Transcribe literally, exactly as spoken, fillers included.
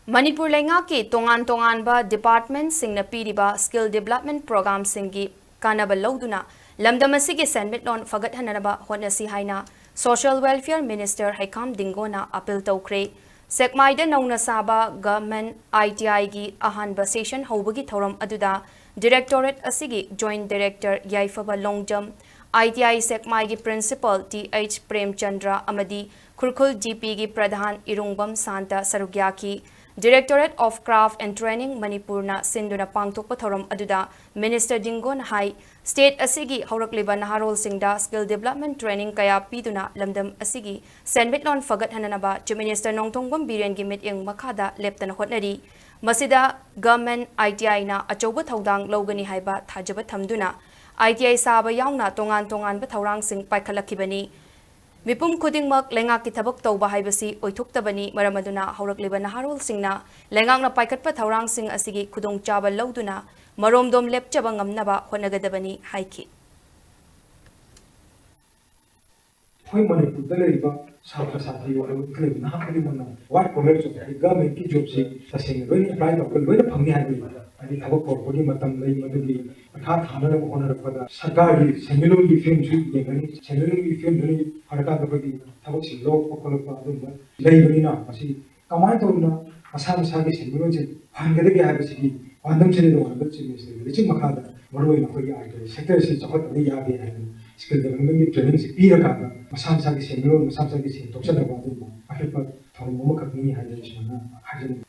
ꯃꯅꯤꯄꯨꯔ ꯂꯩꯉꯥꯛꯀꯤ ꯇꯣꯉꯥꯟ ꯇꯣꯉꯥꯟꯕ ꯗꯤꯄꯥꯔꯠꯃꯦꯟꯠꯁꯤꯡꯅ ꯄꯤꯔꯤꯕ ꯁ꯭ꯀꯤꯜ ꯗꯤꯕꯦꯂꯞꯃꯦꯟꯠ ꯄ꯭ꯔꯣꯒ꯭ꯔꯥꯝꯁꯤꯡꯒꯤ ꯀꯥꯟꯅꯕ ꯂꯧꯗꯨꯅ ꯂꯝꯗꯝ ꯑꯁꯤꯒꯤ ꯁꯦꯟꯃꯤꯠꯂꯣꯟ ꯐꯒꯠꯍꯟꯅꯅꯕ ꯍꯣꯠꯅꯁꯤ ꯍꯥꯏꯅ ꯁꯣꯁꯤꯌꯦꯜ ꯋꯦꯜꯐꯤꯌꯔ ꯃꯤꯅꯤꯁꯇꯔ ꯍꯩꯈꯥꯝ ꯗꯤꯡꯒꯣꯅ ꯑꯄꯤꯜ ꯇꯧꯈ꯭ꯔꯦ꯫ ꯁꯦꯛꯃꯥꯏꯗ ꯅꯧꯅ ꯁꯥꯕ ꯒꯚꯔꯟꯃꯦꯟꯠ ꯑꯥꯏ ꯇꯤ ꯑꯥꯏꯒꯤ ꯑꯍꯥꯟꯕ ꯁꯦꯁꯟ ꯍꯧꯕꯒꯤ ꯊꯧꯔꯝ ꯑꯗꯨꯗ ꯗꯤꯔꯦꯛꯇꯣꯔꯦꯠ ꯑꯁꯤꯒꯤ ꯖꯣꯏꯟꯠ ꯗꯤꯔꯦꯛꯇꯔ ꯌꯥꯏꯐꯕ ꯂꯣꯡꯖꯝ, ꯑꯥꯏ ꯇꯤ ꯑꯥꯏ ꯁꯦꯛꯃꯥꯏꯒꯤ ꯄ꯭ꯔꯤꯟꯁꯤꯄꯥꯜ ꯇꯤ ꯑꯩꯆ ꯄ꯭ꯔꯦꯝꯆꯟꯗ꯭ꯔ ꯑꯃꯗꯤ ꯈꯨꯔꯈꯨꯜ ꯖꯤ ꯄꯤꯒꯤ ꯄ꯭ꯔꯙꯥꯟ ꯏꯔꯨꯡꯕꯝ ꯁꯥꯟꯇ ꯁꯔꯨꯛ ꯌꯥꯈꯤ꯫ Directorate of Craft and Training ꯃꯅꯤꯄꯨꯔꯅ ꯁꯤꯟꯗꯨꯅ ꯄꯥꯡꯊꯣꯛꯄ ꯊꯧꯔꯝ ꯑꯗꯨꯗ ꯃꯤꯅꯤꯁꯇꯔ ꯗꯤꯡꯒꯣꯅ ꯍꯥꯏ, ꯁ꯭ꯇꯦꯠ ꯑꯁꯤꯒꯤ ꯍꯧꯔꯛꯂꯤꯕ ꯅꯍꯥꯔꯣꯜꯁꯤꯡꯗ ꯁ꯭ꯀꯤꯜ ꯗꯤꯕꯦꯂꯞꯃꯦꯟꯠ ꯇ꯭ꯔꯦꯅꯤꯡ ꯀꯌꯥ ꯄꯤꯗꯨꯅ ꯂꯝꯗꯝ ꯑꯁꯤꯒꯤ ꯁꯦꯟꯃꯤꯠꯂꯣꯟ ꯐꯒꯠꯍꯟꯅꯅꯕ ꯆꯤꯐ ꯃꯤꯅꯤꯁꯇꯔ ꯅꯣꯡꯊꯣꯝꯕꯝ ꯕꯤꯔꯦꯟꯒꯤ ꯃꯤꯠꯌꯦꯡ ꯃꯈꯥꯗ ꯂꯦꯞꯇꯅ ꯍꯣꯠꯅꯔꯤ꯫ ꯃꯁꯤꯗ ꯒꯚꯔꯟꯃꯦꯟꯠ ꯑꯥꯏ ꯇꯤ ꯑꯥꯏꯅ ꯑꯆꯧꯕ ꯊꯧꯗꯥꯡ ꯂꯧꯒꯅꯤ ꯍꯥꯏꯕ ꯊꯥꯖꯕ ꯊꯝꯗꯨꯅ ꯑꯥꯏ ꯇꯤ ꯑꯥꯏ ꯁꯥꯕ ꯌꯥꯎꯅ ꯇꯣꯉꯥꯟ ꯇꯣꯉꯥꯟꯕ ꯊꯧꯔꯥꯡꯁꯤꯡ ꯄꯥꯏꯈꯠꯂꯛꯈꯤꯕꯅꯤ꯫ ꯃꯤꯄꯨꯝ ꯈꯨꯗꯤꯡꯃꯛ ꯂꯩꯉꯥꯛꯀꯤ ꯊꯕꯛ ꯇꯧꯕ ꯍꯥꯏꯕꯁꯤ ꯑꯣꯏꯊꯣꯛꯇꯕꯅꯤ꯫ ꯃꯔꯝ ꯑꯗꯨꯅ ꯍꯧꯔꯛꯂꯤꯕ ꯅꯍꯥꯔꯣꯜꯁꯤꯡꯅ ꯂꯩꯉꯥꯛꯅ ꯄꯥꯏꯈꯠꯄ ꯊꯧꯔꯥꯡꯁꯤꯡ ꯑꯁꯤꯒꯤ ꯈꯨꯗꯣꯡꯆꯥꯕ ꯂꯧꯗꯨꯅ ꯃꯔꯣꯝꯗꯣꯝ ꯂꯦꯞꯆꯕ ꯉꯝꯅꯕ ꯍꯣꯠꯅꯒꯗꯕꯅꯤ ꯍꯥꯏꯈꯤ꯫ ꯑꯩꯈꯣꯏ ꯃꯅꯤꯄꯨꯔꯗ ꯂꯩꯔꯤꯕ ꯁꯥꯇ꯭ꯔ ꯁꯥꯇ꯭ꯔꯤ ꯑꯣꯏꯔꯤꯕ ꯏꯟꯈꯠꯂꯛꯏꯕ ꯅꯍꯥ ꯈꯨꯗꯤꯡꯃꯛꯅ white collar job, ꯍꯥꯏꯗꯤ government ꯀꯤ job ꯁꯤ ꯇꯁꯦꯡꯅ ꯂꯣꯏꯅ apply ꯇꯧꯔꯒ ꯂꯣꯏꯅ ꯐꯪꯅꯤ ꯍꯥꯏꯕꯒꯤ, ꯍꯥꯏꯗꯤ ꯊꯕꯛ ꯀꯧꯔꯛꯄꯒꯤ ꯃꯇꯝ ꯂꯩ, ꯃꯗꯨꯒꯤ ꯄꯩꯈꯥ ꯊꯥꯅꯅꯕ ꯍꯣꯠꯅꯔꯛꯄꯗ ꯁꯔꯀꯥꯔꯒꯤ ꯁꯦꯟꯃꯤꯠꯂꯣꯟꯒꯤ ꯐꯤꯕꯝꯁꯨ ꯌꯦꯡꯒꯅꯤ꯫ ꯁꯦꯟꯃꯤꯠꯂꯣꯟꯒꯤ ꯐꯤꯕꯝꯗꯨꯅ ꯐꯔꯀꯥꯟꯗ ꯑꯩꯈꯣꯏꯒꯤ ꯊꯕꯛꯁꯤ ꯂꯧꯔꯛꯄ ꯈꯣꯠꯂꯛꯄ ꯑꯗꯨꯒꯨꯝꯕ ꯂꯩꯕꯅꯤꯅ, ꯃꯁꯤ ꯀꯃꯥꯏꯅ ꯇꯧꯗꯅ ꯃꯁꯥ ꯃꯁꯥꯒꯤ ꯁꯦꯟꯃꯤꯠꯂꯣꯟꯁꯦ ꯐꯍꯟꯒꯗꯒꯦ ꯍꯥꯏꯕꯁꯤꯒꯤ ꯄꯥꯟꯗꯝꯁꯤꯅꯤ꯫ ꯇꯣꯉꯥꯟꯕ ꯆꯤꯐ ꯃꯤꯅꯤꯁꯇꯔꯒꯤ ꯂꯨꯆꯤꯡ ꯃꯈꯥꯗ ꯃꯔꯨꯑꯣꯏꯅ ꯑꯩꯈꯣꯏꯒꯤ ꯑꯥꯏ ꯇꯤ ꯑꯥꯏ ꯁꯦꯛꯇꯔꯁꯤ ꯆꯥꯎꯈꯠꯇꯕ ꯌꯥꯗꯦ ꯍꯥꯏꯗꯅ ꯁ꯭ꯀꯤꯜ ꯗꯤꯕꯦꯂꯞꯃꯦꯟꯒꯤ ꯇ꯭ꯔꯦꯅꯤꯡꯁꯤ ꯄꯤꯔꯀꯥꯟꯗ ꯃꯁꯥ ꯃꯁꯥꯒꯤ ꯁꯦꯟꯃꯤꯠꯂꯣꯟ, ꯃꯁꯥ ꯃꯁꯥꯒꯤ ꯁꯦꯟ ꯊꯣꯛꯆꯅꯕ ꯑꯗꯨꯒꯨꯝꯕ ꯑꯄꯤꯛꯄ ꯊꯧꯔꯝ ꯑꯃꯈꯛꯅꯤ ꯍꯥꯏꯗꯅ ꯁꯨꯃꯥꯏꯅ ꯍꯥꯏꯖꯅꯤꯡꯏ꯫